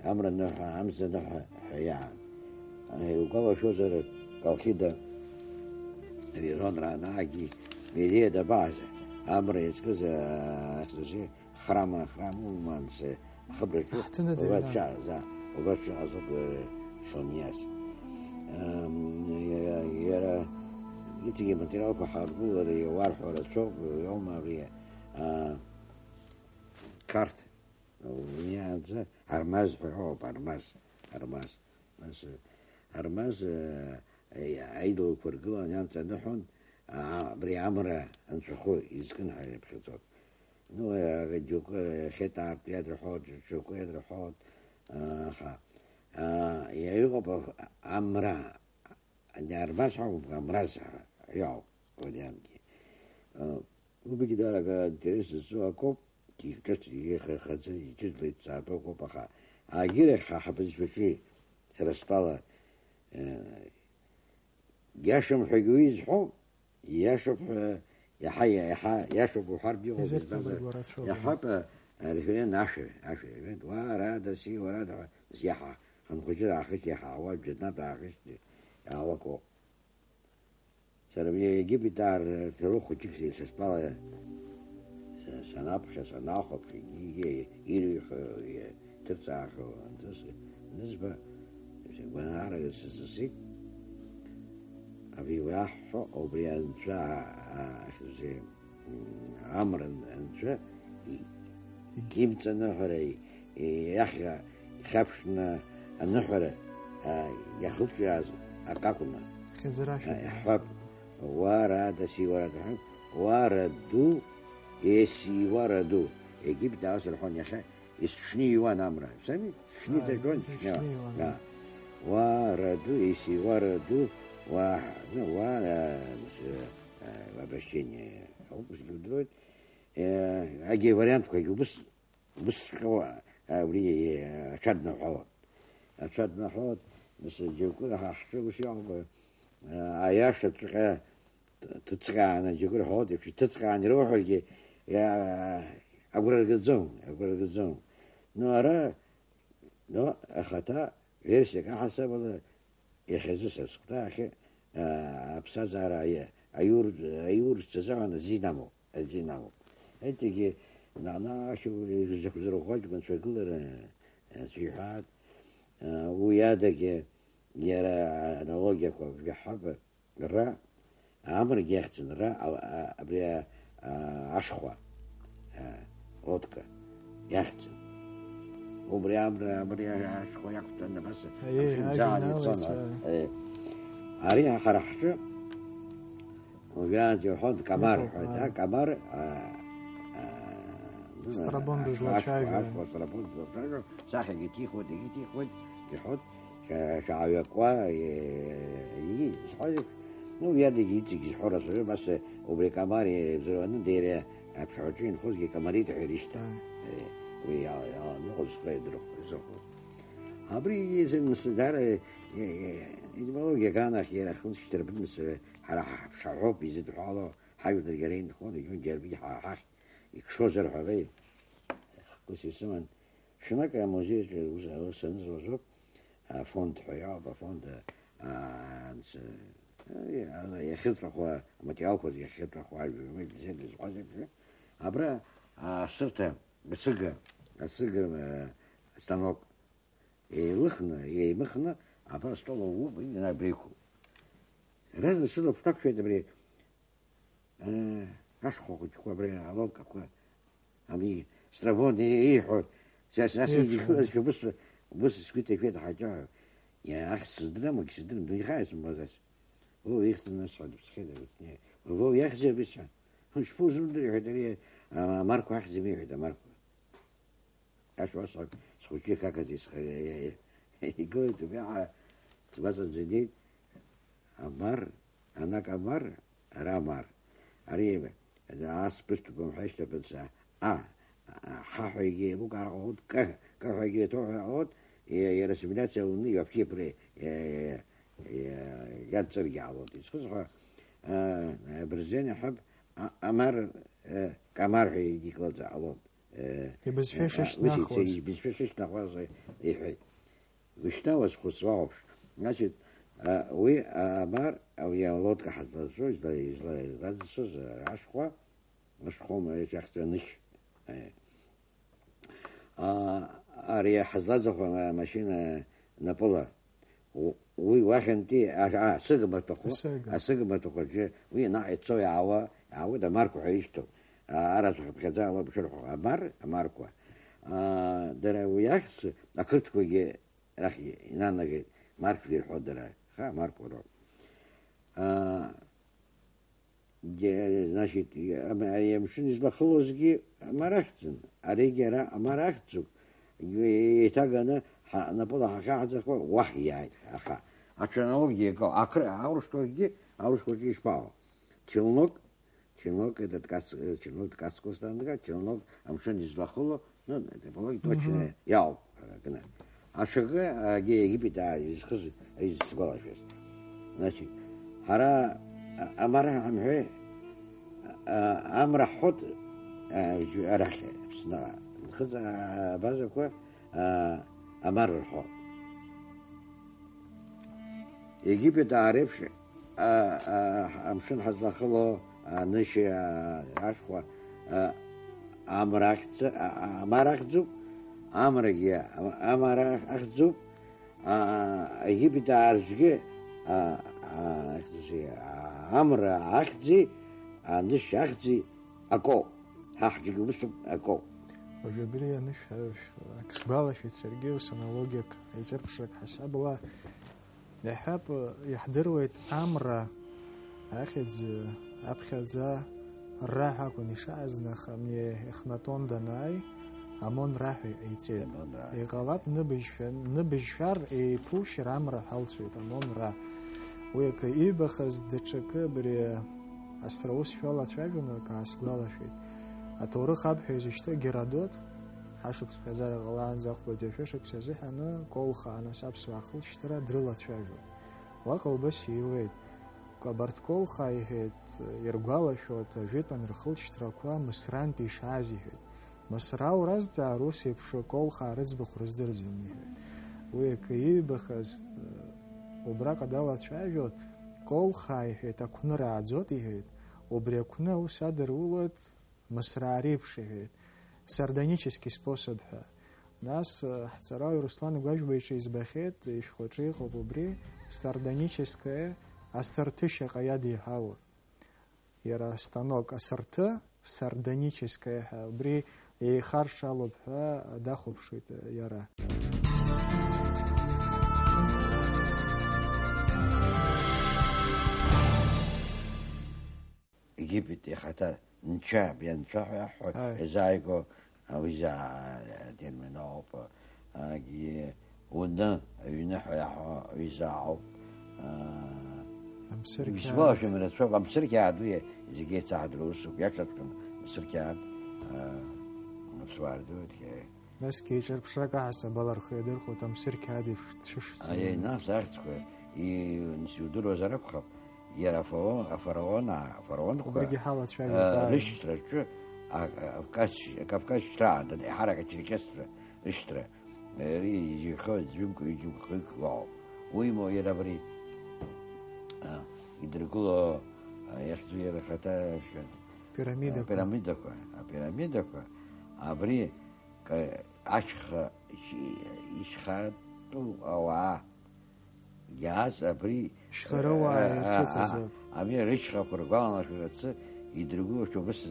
Амра ныҳәа, амза ныҳәа ҳәа иаан. Иугәалашәозар, Колхида Вирон Ранагьы Мериа дабаазар, амра иазкыз, ахьӡузеи, храма, храм уманс, Хыбраҿы Аҳҭны убас дыҩнан. Дшыҟаз, а, убас дшыҟаз ауп, э, шаниас. Ам, иа-, иара иҵегьы аматериалқәа ҳаргылара иауарҳәо рацәоуп, иоума абри, а, Қарҭ, уи аӡы Армаз ҳәа иҳәоуп, Армаз, Армаз. Нас, Армаз, э, аидолқәа ргылан иамҵаныҳәон, а, абри амра анцәахәы изкын ҳәа ирыԥхьаӡон. Ну, э, џьоукы, э, хетаартә иадырҳәот, џьоукы иадырҳәот, а, аха, а, иа-, иҟоуп аф-, амра, ани Армаз ҳәа акәым, Амраз ҳәа иоуп вариантгьы. Э, убригьы дара акы аинтерес зҵоу акоуп, егьи ҿыц, егьи ха-, хаҵа, егьи ҷыдала иҭҵаатәу акоуп, аха агьырахь ҳа ҳабызшәаҿы, сара стәала, э, иашам ҳәагьы уи изҳәом, иашоуп ҳәа, иаҳа, иаҳа иашоуп уҳәартә иҟоуп, Изырӡбагәа избанзар, рацәоуп, иаҳҳәап, э, ареферендум ашәа, ашәа, ареферендум, уаа, ара, даси, уара, да, зиаҳа, хынхәыҷы аахыс иаҳа, ауаа џьанаҭ аахыс иаауакоуп. Сара абри Египет аар-, ҭоурых хәыҷык са сыԥсҭазаара са-, санаԥхьа, санахәаԥш, егьи ирыҩхьоу, иҭырҵаахьоу аныс-, анызба, гәаанагара сызсит. Абри уаҳҳәо, убри анцәа, а-, а-, ахьӡ-, м, амра анцәа и-, имҵаныҳәара, и-, иахьа ихьаԥшны аныҳәара, а, иахылҿиааз акы акәны. Хьыӡрашәа А, иҳәап, уара, даси, уара, даҳәап, уара ду, еси, уара ду. Египет аас рҳәон, иахьа есшны иуан амра. Сами? Шны А, даҿон, есшны шны. Иуан. Да. Уара ду, еси, уара ду, уа, ну, уа, а, с-, а, обращение. Ауп, зегьы удыруеит. Э, агьи авариантқәагьы убыс, убысҵәҟьоу, а, убри, э, аҽаднаҳәалоит. Аҽаднаҳәалоит, нас, џьоукы ҳа ҳҿы ус иҟоуп, э, аиашаҵәҟьа ҭ-, ҭыҵҟьааны, џьоукы рҳәоит, еиԥш, иҭыҵҟьааны ирауҳәаргьы, иа-, агәра ргаӡом, агәра ргаӡом. Ну, ара, ну, ахаҭа версиак аҳасабала, иахьазы са сыхәҭаахьы, аа, аԥсҭазаара аиу-, аиур-, аиурц азыҳәан азин амоуп, азин амоуп. Еиҭагьы наҟ-наҟ ашьоура закәзырӷәӷәаџьгәа анцәа игылара, аӡәы иҳәаат, аа, уи адагьы иара аналогиақәа жәаҳәаба, ра, амрагьы иахьӡын, ра, а, а, абри, а, а, ашхәа, а, лодка иахьӡын. Убри амра, абри ашхәа иақәтәан, абас Аиеи, амшын џьаан ажәеинраала ицон, ицәа. Е. Ари ҳара ҳҿы, уажәраанӡа иҳәон, Камар Иҟоуп, ҳәа, аа. Да, Камар, а, а, ну, Страбон ашхәа, дызлацәажәо. Ашхәа, ашхәа, Страбон дызлацәажәо, сахьагьы ҭихуеит, егьи ҭихуеит, иҳәон. Ша-, шаҩакуа, е, и, зҳәаз еиԥш, ну, иадагьы иҵегь зҳәо рацәаҩым, ас, убри Камар ибзоураны деира аԥшаҳәаҿы инхозгьы Камарит ҳәа ирышьҭан. Ааи. Е, уи иала-, иаланыҟәоз зхы иадырхәоз, изырхәоз. Абри изын, нас, даара, е, е, етимологиа аганахь иара ахылҵшьҭра бымсыр, ҳара ҳаԥшаҳәоуп изыдҳәало, ҳажәларгьы ара инхоит, егьараангьы ҳа-, ҳахь икшозар ҳәа, абеи, хкыс исыман. Ҽнак амузеи аҿы ус, ус анызуазоуп, афонд ҳәа иоуп, афонд, а, анс-, а, иахьыҵәахуа, аматериалқәа зегьы ахьыҵәахуа, ажәабжь бзиа дызҟаз еиԥш, абра, а, асырҭа, асыга, асыга, а, станок еилыхны, еимыхны, абра астол аууп, инабреиқәуп. Разна сыла ԥшҭак шәеит абри, Э, ашхәа хәыҷқәа, абри алодкақәа, ами, Страбон ииҳәо, са, са, са Еиԥш, игәылазшәа, убыс, убыс сгәы иҭашәеит аҳаҷаҳәа. Иа, ахьӡ сыздырам, акгьы сыздырам, дунеихаан исымбаӡац. О, ихьӡын нас ҳәа дыԥсхьеит, абысҭа. Вова, иахьӡи абысҭа? Хы, шԥоузымдыри, иҳәеит ари, а, амарқәа ахьӡ имеи, иҳәеит амарқәа. Ашәа схәыҷы какаӡа исхаиа, игылеит убриаҟара, сгәаҵанӡа инеит, амар, ана камар, ара амар. Ари ас быступом ҳәа ишьҭаԥыца, а, а, ҳа ҳәа егьи еилукаар ҟалоит, к, к ҳәа егьи еиҭоуҳәар ҟалоит, и-, иара ассимилиациа ауны, вообще пре-, и-, и-, иадҵыргьы ҟалоит. Исхысҳәа, а, абырзен иаҳәап, а, амар, э, камар ҳәа егьи клаҵа ҟалоит. Э, Ибызшәа э, ишышьҭнахуаз. Ус ицеит, ибызшәа ишышьҭнахуаз, э, иҳәеит. Ушьҭа уазхәыцуа ауԥш. Значит, а, уи, а, абар, уи алодка ҳазлазцоз, изла-, изла-, излаӡсоз, а, ашхәа, ашхәа, ма, иахьӡу анышь. Э. А, Ари ҳазлаӡахо амашьына напыла. У-, уи уахьынтәи, а, а, асыгмаҭәахәы, Асыгмаҭәахәы. Асыгмаҭәахәаҿы, уи наҟ ицо иаауа, иаауеит, амарқәа ҳәа ишьҭоуп. А, арацәа хыԥхьаӡа алоуп шырҳәо. Амар, амарқәа. А, дара уи ахьӡ ақырҭқәагьы рахь инанагеит, марқәа ирҳәо дара. Ха, амарқәа роуп. А, Ге-, значит, и-, ам-, ари амшын излахылозгьы амарахьӡын, аригьы ара амарахьӡуп. Еиҭаганы ҳа-, напыла ҳахьаҳӡахо уахь иааит, аха аҽаналогиа акы, ақыр-, аурысқәагьы, аурысқәагьы ишԥаҟоу? Челнок, челнок это ткац-, э, челнок ткацкого станка, челнок амшын излахыло, Ну, это было точно, Мгм. Иауп, ҳәаракны. Аҽакы, а, Египет, а, изхыз, изсгәалашәаз. Значит, ҳара, а, амара ҳамҳәеи, а, амра ҳҳәот, а, арахь, Аԥсны, нхыҵ, а, абазақәа, а, амара рҳәот. Египет аареиԥш, а, а, амшын ҳазлахыло, анышь, а, ашхәа, а, амра ахьӡ-, а, а, амара ахьӡуп, амрагьы, а, амара ахьӡуп, а, а, Египет ааржәгьы, а, а, ахьӡи, а, амра ахьӡи, анышь ахьӡи, акоуп. Ҳа ҳџьагьы усуп, акоуп. Уажәы абри анышә, ак сгәалашәеит саргьы, ус аналогиак, еиҿырԥшрак ҳасабала. Иаҳҳәап, иаҳдыруеит амра ахьӡ, аԥхьаӡа ра ҳәа акәын ишааз, аха абни Ехнатон данааи, Амон ра ҳәа иҟаиҵеит. Амон ра. Иҟалап, ныбыжьшәа-, ныбыжьшәар, еиԥушьыр амра ҳәа алҵуеит, Амон ра. Уи акы иибахаз даҽакы абри Асра усшәа лацәажәон, акы аасгәалашәеит. Аҭоурых аб ҳәа изышьҭоу Геродот, ҳашықәс ԥхьаӡара ҟалаанӡа ахәбатәи ашәышықәса азыҳәаны Колхаа, нас аԥсуаа рхылҵшьҭра дрылацәажәон. Уаҟа убас ииуеит, Кабарҭ-Колхаа, иҳәеит, иргәалашәоит ажәытәан рхылҵшьҭрақәа Мысрантәи ишааз, иҳәеит. Мысра уразҵаар, ус еиԥш Колхаа рыӡбахә рыздырӡом, иҳәеит. Уи акы иибахаз, э, убраҟа далацәажәон, Колхаа, иҳәеит, ақәны рааӡот, иҳәеит, убри ақәны аус адырулоит Мысраа реиԥш, иҳәеит, сардонический способ ҳәа. Нас, э, ҳҵарауаҩ Руслан Гәажәба иҿы избахьеит, ишәҟәаҿы иҟоуп убри, сардоническое асырҭы шьаҟа иадиҳәало. Иара астанок асырҭы, сардоническое ҳәа, убри еихаршалоуп ҳәа дахәаԥшуеит иара. Египет ихаҭа нцәа, абри анцәа ҳәа иаҳҳәо, Аи. Изааиго, уи за-, атермин ауп, агьи уны, аҩны ҳәа иаҳҳәо, уи за ауп. Аа, Амсыр исгәалашәом, қьаад. Рацәоуп, амсыр қьаад уи зегьы еицаҳдыруа усуп, иашаҵәҟьаны, амсыр қьаад, аа, аԥсуаа рдыруеит, хе. Насгьы еиҿырԥшрак аҳасабала рхы иадырхәоит амсыр қьаад еиԥш дшышцаланы. Аиеи, нас ахьӡқәа, и-, нас иудыруазар акәхап, иара афараон, афараон, афараонқәа, Убригьы ҳалацәажәоит, аа, ааи. Рышьҭраҿы, а, а, Кавказ, Кавказ шьҭраа, еиҳарак ачерқьесцәа рышьҭра, э, ри-, изихьоу ӡәымк, ҩыџьымк, хҩык ыҟоуп. Уимоу иара абри, а, идыргыло, а, иахьӡу иара ихаҭа, шәан, Пирамидақәа. А, пирамидақәа, апирамидақәа, абри, ка-, ашьха, ишь-, ишьхатәу ауаа иааз абри, Шьхарыуаа а, а, ирцәыцыз а, ауп. Абри рышьхақәа ргәаланаршәарацы идыргылоушәа убыс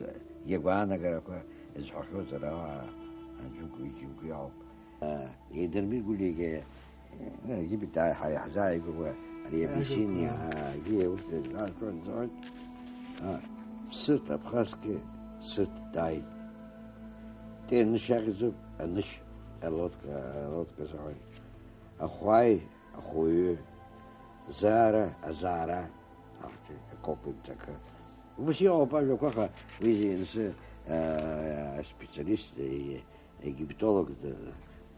иагәаанагарақәа зҳәахьоу ҵарауаа аӡәымкәа-ҩыџьамкәа иоуп. А, Едырмит Гәлиагьы, а, Египет ааи-, ҳа-, иаҳзааигәоуп, ари Абиссиниа, Абиссиниа. А, егьи урҭ зларҳәо рзыҳәан, а, сыҭ Абхазгьы, сыҭ дааит. Те анышь ахьӡуп, анышь, алодка, алодка азыҳәан. Ахәаи, ахәаҩы, заара, азаара, ахәшәы, акоуп имцакы. Убас иҟоуп ажәақәа, аха уи зегьы ансы, аа, специалист, е-, египтолог, д-,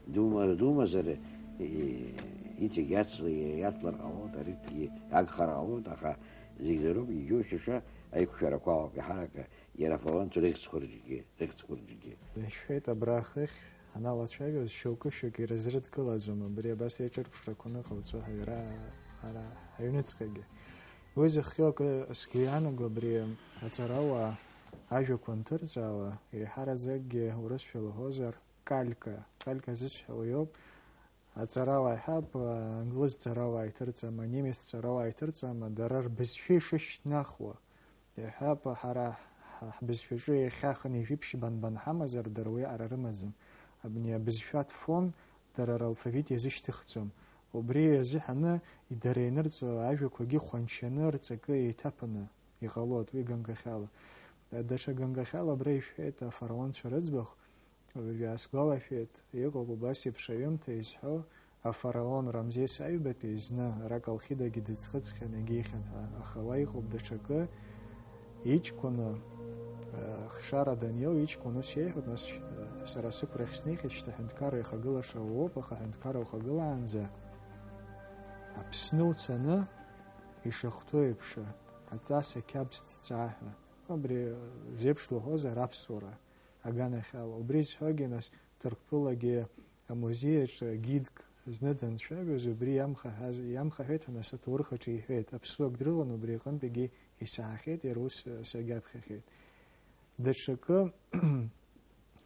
дума-, думазар, и-, иҵегь иацла-, иатлар ҟалоит, аригьы иагхар ҟалоит, аха зегь заруп, иџьоушьаша аиқәшәарақәа ауп, иаҳарак иара афронт рыхьӡқәа рҿгьы, рыхьӡқәа рҿгьы. Ишәҳәеит, абра хыхь ҳаналацәажәоз, шьоукы-шьоукы ирызрыдкылаӡом, абри абас еиҿырԥшрақәа аныҟауҵо ҳара, ҳара ҳаҩныҵҟагьы. Уи зыхҟьо акы сгәы иаанаго, абри аҵарауаа ажәақәа анҭырҵаауа, еиҳараӡакгьы урысшәала уҳәозар, Калька, калька зысҳәауа иоуп. Аҵарауаа иҳәап, англыз ҵарауаа иҭырҵама, немец ҵарауаа иҭырҵама, дара рбызшәа ишышьҭнахуа. Иҳәап, ҳара ҳ-, ҳбызшәаҿы иахьа хынҩажәи ԥшьба банҳамазар, дара уи аҟара рымаӡам. Абни абызшәа дфон, дара ралфавит иазышьҭыхӡом. Убри азыҳәаны дара ианырҵо ажәақәагьы хәанчаны рҵакы еиҭаԥаны иҟалоит уи ганкахьала. Даҽа ганкахьала абра ишәҳәеит афараонцәа рыӡбахә, уажәы иаасгәалашәеит, иҟоуп убас еиԥш аҩымҭа изҳәо, афараон Рамзес аҩбатәи зны ара Колхидагьы дыӡхыҵхьан, егьихьан ҳәа, аха уа иҟоуп даҽакы, иҷкәыну, э, хшара даниоу, иҷкәын ус иеиҳәоит, нас, э, сара сықәрахь снеихьеит, шьҭа аҳәынҭқарра ихагылаша уоуп, аха аҳәынҭқарра ухагылаанӡа Аԥсны уцаны, ишахәҭоу еиԥш, аҵас ақьабз ҭҵаа ҳәа. Абри, э, зеиԥш луҳәозар аԥсуара аганахьала. Убри зҳәогьы, нас, Ҭырқәтәылагьы амузеи аҿы гидк зны данцәажәоз, убри иамхаҳәаз, иамхаҳәеит ҳәа, нас, аҭоурых аҿы иҳәеит. Аԥсуак дрылан, убри аҟынтәигьы исаҳахьеит, иара ус, э, сагьаԥхьахьеит. Даҽакы,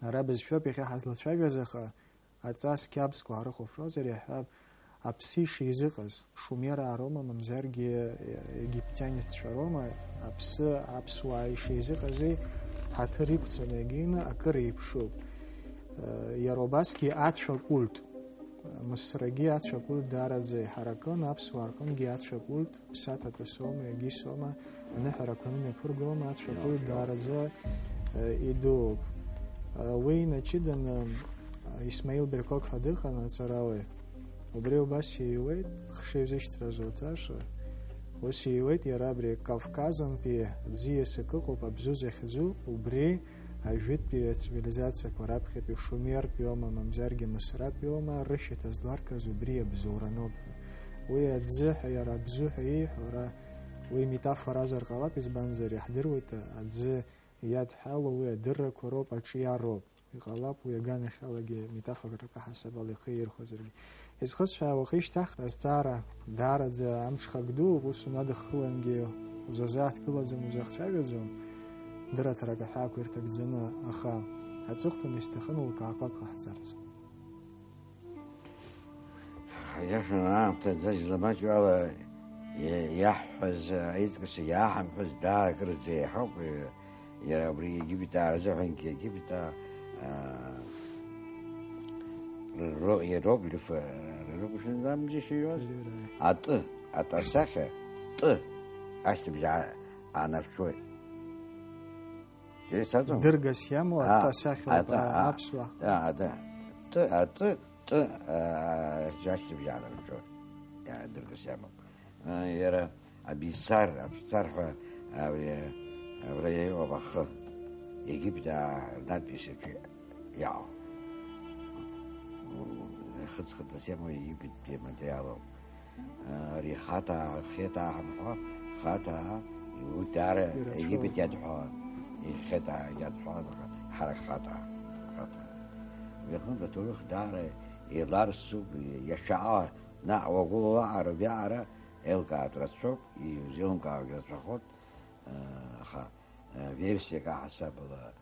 ара бызшәоуп иахьа ҳазлацәажәаз, аха аҵас қьабзқәа ҳрыхәаԥшуазар, иаҳҳәап, аԥсы ишеизыҟаз, шумераа роума, мамзаргьы египтианеццәа роума, аԥсы аԥсуаа ишеизыҟази ҳаҭыр иқәҵаны иагьины акыр еиԥшуп. Иара убасгьы ацәа культ, Мысрагьы ацәа культ даараӡа иҳаракын, аԥсуаа рҟынгьы ацәа культ ԥсаҭатәыс аума, егьыс аума, аныҳәарақәа анымҩаԥырго аума, ацәа культ даараӡа, э, идууп. Э, уи инаҷыданы, э, Исмаил Беркок ҳәа дыҟан, аҵарауаҩ. Убри убас ииуеит, хшыҩзышьҭра зуҭаша. Ус ииуеит иара абри Кавказынтәи аӡиас акы ыҟоуп, абзу захьӡу, убри ажәытәтәи ацивилизациақәа раԥхьатәи шумертәи аума, мамзаргьы мысратәи аума, рышьаҭа зларкыз убри абзоураноуп ҳәа. Уи аӡы ҳәа, иара абзу ҳәа ииҳәо, ара уи метафоразар ҟалап, избанзар, иаҳдыруеит, аӡы иадҳәало уи адыррақәа роуп, аҿиароуп. Иҟалап, уи аганахьалагьы метафорак аҳасабала ихы ирхәозаргьы. Изхысҳәаауа, уахи-шьҭахь азҵаара даараӡа амҽхак дууп, ус унадыххылангьы узазааҭгылаӡом, узахцәажәаӡом, дырраҭарак аҳәаақәа ирҭагӡаны, аха аҵыхәтәан исҭахын лкаақәак ҟаҳҵарц. Иашан аамҭа даҽа маҷҩала иа-, иаҳҳәаз, аиҵкыс иааҳамҳәаз даара акырӡа еиҳауп, иара абри Египет аарзыҳәангьы, Египет аа, аа, ро-, иероглиф, иероглиф шәынӡамӡышьа иҩуаз? Атәы, атәы асахьа, тәы, ашьҭыбжь аа-, аанарԥшуеит. Исаӡом? Дыргас иамоу А, атәы асахьоуп, ата-, а, а, аԥсуа. А, ада. Т, атәы, т, а, ашьҭыбжь аанарԥшуеит. Иа-, дыргас иамоуп. А, иара абисар, абисар ҳәа, а, абра иҟоуп ахы. Египет, а, надпись аҿы иаау. Хыҵхыҵас иамоу Египеттәи аматериалоуп. Ари Хатаа, Хетаа ҳамҳәо, Хатаа, уи даара Ирацәоуп. Египет иадҳәалан, Хетаа иадҳәалан, аха ҳара Хатаа, Хатаа. Уи аҟынтә аҭоурых даара еиларсуп, иашьа ала наҟ уагәылоу аҟара, убриаҟара еилкаатә рацәоуп, изеилымкаауагь рацәахоит, аха версиак аҳасабала,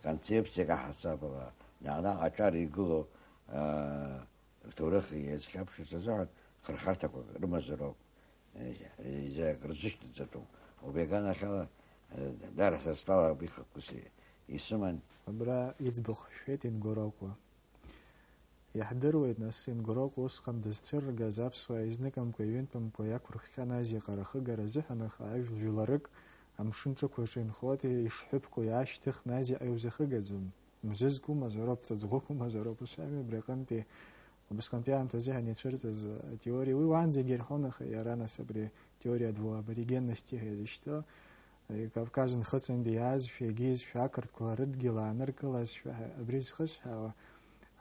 концепциак аҳасабала, наҟ-наҟ аҿар игылоу, Рҭоурых иазхьаԥшырц азыҳәан хырхарҭақәак рымазароуп, изы акры зышьҭаҵатәуп. Убри аганахьала, даара са стәала убри хықәкыс исыман. Абра иӡбахә шәҳәеит Ингороҟәа. Иаҳдыруеит, нас, Ингороҟәа усҟан дызцәырыргаз аԥсуаа изныкымкәа, ҩынтәымкәа иақәырххьан Азиаҟара ахыгара азыҳәан, аха ажәлар жәларык амшын ҿықәаҿы инхоит, ишҳәыԥқәоу иаашьҭыхны Азиаҟа иузахыгаӡом. Мзызқәа умазароуп, ҵаҵӷәык умазароуп, ус ами абри аҟынтәи, убасҟантәи аамҭазы ҳаницәырҵыз атеориа, уи уаанӡагьы ирҳәон, аха иара нас абри теория двуаборигенности ҳәа изышьҭоу, Кавказ нхыҵынтәи иаазшәа, егьизшәа, ақырҭқәа рыдгьыл ааныркылазшәа ҳәа абри зхысҳәаауа,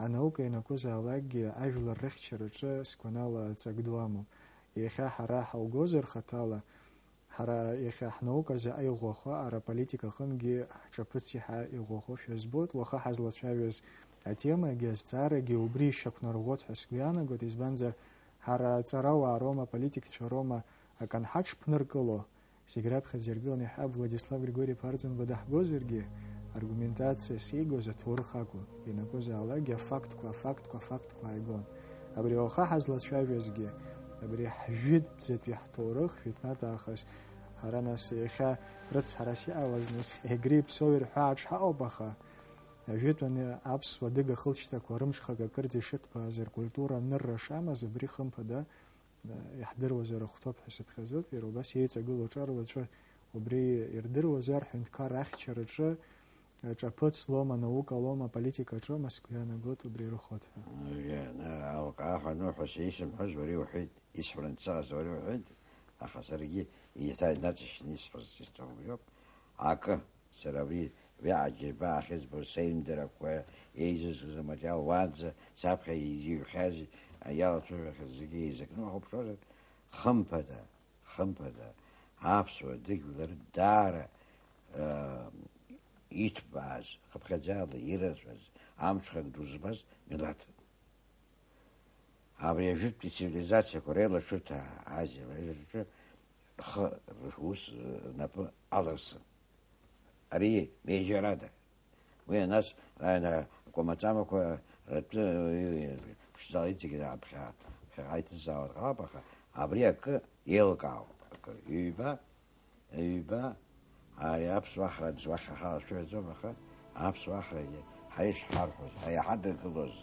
анаука ианакәызаалакгьы ажәлар рыхьчараҿы сгәанала ҵак ду амоуп. Иахьа ҳара ҳаугозар хаҭала, Ҳара иахьа ҳнауказы аиӷәӷәахо, ара аполитика аҟынгьы ҳҿаԥыц иаҳа иӷәӷәахошәа збоит. Уаха ҳазлацәажәоз атемагьы азҵаарагьы убри ишьақәнарӷәӷәоит ҳәа сгәы иаанагоит, избанзар, ҳара аҵарауаа роума, аполитикцәа роума акы анҳаҽԥныркыло, зегь раԥхьаӡа иргыланы иаҳа Владислав Григори-иԥа Арӡынба даҳгозаргьы, Аргументациа сигоз аҭоурых акәын, ианакәызаалакгьы афактқәа, афактқәа, афактқәа ааигон. Абри уаха ҳазлацәажәазгьы, абри ҳжәытәӡатәи ҳҭоурых, жәытәнатә аахыс, ҳара нас иахьа рыцҳарас иҟалаз нас, Егри Ԥсоу ирҳәо аҿҳаҟоуп, аха ажәытәаны аԥсуа адыга хылҵшьҭақәа рымҽхак акырӡа ишыҭбааз ркультура анырра шамаз, абри хымԥада иаҳдыруазар ахәҭоуп ҳәа сыԥхьаӡоит, иара убас еиҵагылоу аҿар уаҵәы убри ирдыруазар, ҳҳәынҭқар ахьчараҿы ҿаԥыцлома, наукалома, аполитикаҿома, сгәы иаанагоит убри ирыхәоит ҳәа. Алкаа ҳәа ануҳәа, са исымҳәаз уара иуҳәеит, исҳәаран дсыҟаз уара иуҳәеит, аха саргьы еиҭа инаҵшьны исҳәаз исҭахуп. Акы, сара абри уи аџьабаа ахьызбо, сеимдарақәа, еизызгаз аматериал уаанӡа саԥхьа изиҩхьаз, иалацәажәахьаз зегьы еизакны уахәаԥшуазар, хымԥада, хымԥада, аԥсуа дыжәлар даара, э, иҭбааз, хыԥхьаӡала ирацәаз, амҽхак ду змаз милаҭын. Абри ажәытәтәи цивилизациақәа реилаҽырҭа Азиа аҩызараҿы рхы, рус рнапы аларсын. Ари меижьарада. Уи анас, ара, акәамаҵамақәа ртәы, ԥшӡала иҵегь аԥхьа, ԥхьаҟа иҭызаауа ҟалап, аха абри акы еилкаауп. Акы, ҩба, ҩба, ари аԥсуа ҳраӡ уахь ҳалашәырӡом, аха аԥсуа ҳрагьы ҳара ишҳарҳәоз, ҳара иҳадыргылоз,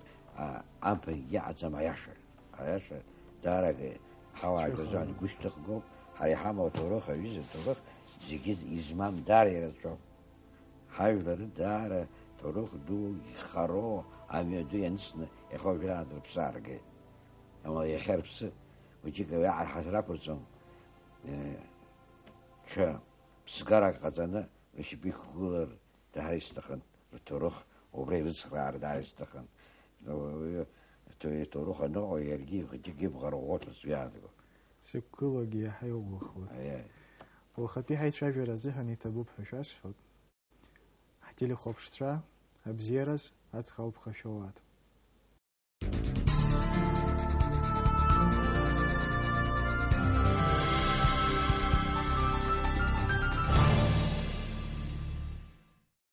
а, амԥынгьы иаҟаӡам аиаша. Аиаша даарак ҳауаа Шәыхала. Гәазан игәышьҭыхгоуп, ҳара иҳамоу аҭоурых, аҩыза аҭоурых зегьы измам даара ирацәоуп. Ҳажәлар даара ҭоурых ду ихароу амҩаду ианысны иаха уажәраанӡа рыԥсы ааргеит. Амала иахьа рыԥсы хәыҷык уи аҟара ҳазрақәырҵом, э, ҽа ԥсгарак ҟаҵаны рышьапы иқәгылар даара исҭахын, рҭоурых убра ирыцхраара даара исҭахын. Уи аҭоурых аныҟоу иаргьы ихәыҷык ибӷа рӷәӷәоуп аӡә иаанагоит. Дзықәгылоугьы иаҳа иӷәӷәахоит. Аиеи. Уахатәи ҳаицәажәара азыҳәан иҭабуп ҳәа шәасҳәоит. Ҳтелехәаԥшцәа, абзиараз ацха алԥха шәоуааит.